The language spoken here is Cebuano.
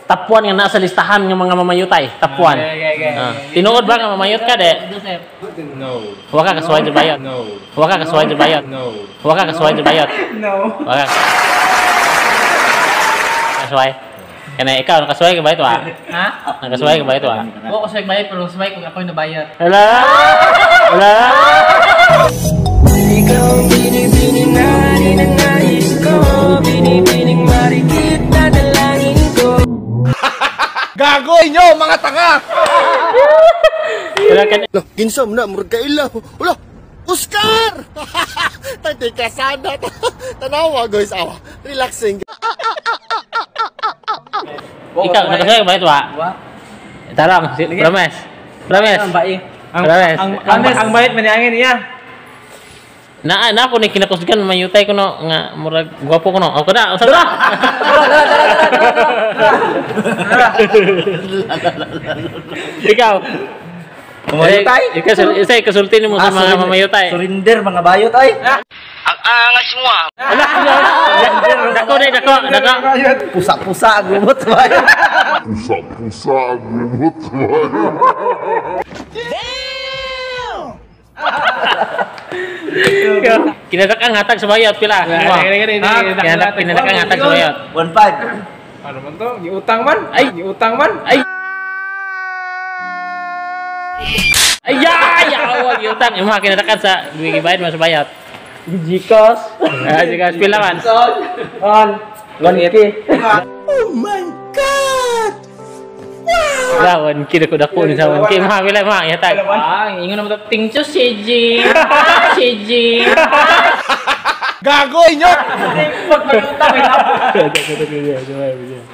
Top 1 nga nasa listahan ng mga mamayutay. Top 1. Okay. Ah. Tinuod ba nga mamayot ka de? No. Wa ka kasuway sa bayot. No. Wa ka kasuway sa bayot. No. Wa ka kasuway sa bayot. No. Wa ka. Kasuway. Kana ikaw nakasuway ka ba ito ah? Ha? Nakasuway ka ba ito ah? Wa ko sa bayad pero suway kung ako'y nabayad. Hala! Hala! Ikaw ang binibining na ninanais ko, binibining marikit na dalangin ko. Gago inyo mga tanga! Wala ka. Lah, kinsa man na murag kaila. Wala. Oscar! Tante kasada. Tanawa guys, awa. Relaxing. Ikaw nakasuway ka ba ito ah? Wa. Tarong, si, promise. Promise. Ang bai. Ang Promise. ang bayad maniangin niya. Na na ako ni kinakusgan mayutay ko no nga murag gwapo ko no. Ako na, usa na. Ikaw. Mamayutay? Ikaw isa kasulti nimo sa mga mamayutay. Surrender mga bayot ay. Ala. Dako ni dako, dako. Pusa-pusa ang gumot bayot. Pusa-pusa ang gumot. Kinadak ang hatag sa bayot pila. Kinadak ang hatag sa bayot. 1.5. Ano man to? Giutang man? Ay! Giutang man? Ay! Ay, ya, yawa giutang imong kinadakan sa gibayad mo sa bayot. Gcash. Ah, sige, pila man. On. 1K. Wala, 1K dako dako ni sa 1K. Mga pila mga ihatag. Ah, ingon naman to. Thank you, CJ. CJ. Gago inyo! Pag may utang, may Dako dako.